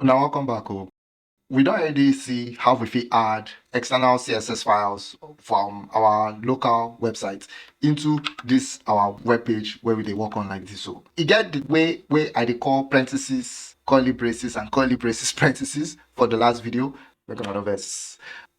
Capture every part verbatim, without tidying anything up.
Now, welcome back. Oh. We don already see how we fit add external C S S files from our local website into this our web page where we dey work on like this. So e get the way wey I dey call parentheses, curly braces, and curly braces parentheses for the last video. Make una no vex.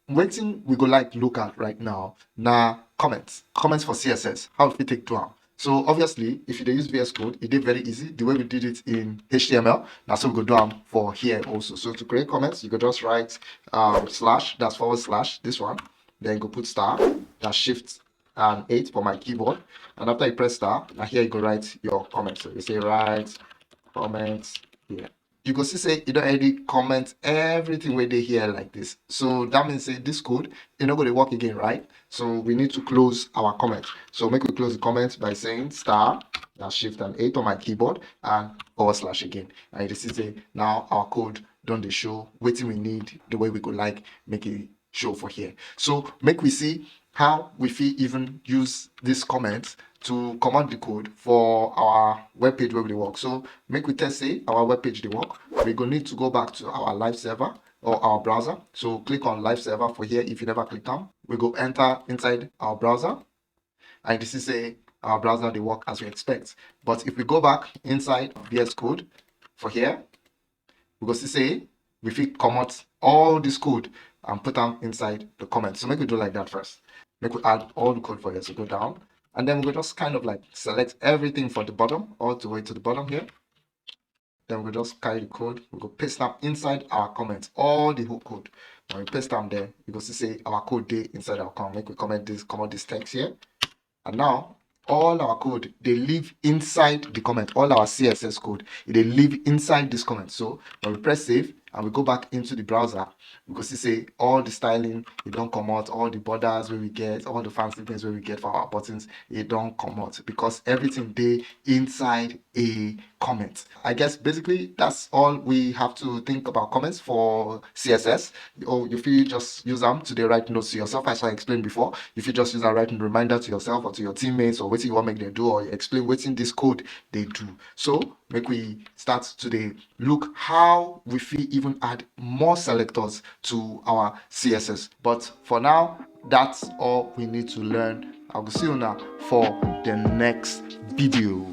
Wetin we go like look at right now na comments. Comments for C S S. How we fit take do am? So obviously, if you dey use V S Code, e dey very easy. The way we did it in H T M L, na so we go do am for here also. So to create comments, you go just write um, slash, that's forward slash, this one. Then you go put star, that's shift and eight for my keyboard. And after you press star, now here you go write your comment. So you say write comment here. You go see say e don already comment everything wey dey here like this. So that means say this code, e no go dey work again, right? So we need to close our comment. So make we close the comment by saying star, that's shift and eight on my keyboard, and forward slash again. And you see say now our code don dey show wetin we need, the way we go like make e show for here. So make we see how we fit even use this comment to comot the code for our web page wey we dey work. So make we test say our web page dey work. We go need to go back to our live server or our browser. So click on live server for here if you never click am. We go enter inside our browser, and you see say our browser dey work as we expect. But if we go back inside V S Code for here, we go see say we fit comot all this code and put am inside the comment. So make we do like that first. Make we add all the code for here. So go down, and then we go just kind of like select everything from the bottom all the way to the bottom here. Then we go just carry the code. We go paste am inside our comment, all the whole code. When we paste am there, you go see say our code dey inside our comment. Make we comment this, comot this text here. And now all our code dey live inside the comment. All our C S S code, e dey live inside this comment. So when we press save and we go back into the browser, we go see say all the styling, e don comot, all the borders wey we get, all the fancy things wey we get for our buttons, e don comot because everything dey inside a comment. I guess basically that's all we have to think about comments for C S S. Or you fit just use am to dey write notes to yourself, as I explained before. You fit just use am write reminder to yourself or to your teammates or wetin you wan make dem do, or you explain wetin this code dey do. So make we start to dey look how we fit even add more selectors to our C S S. But for now, that's all we need to learn. I go see una for the next video.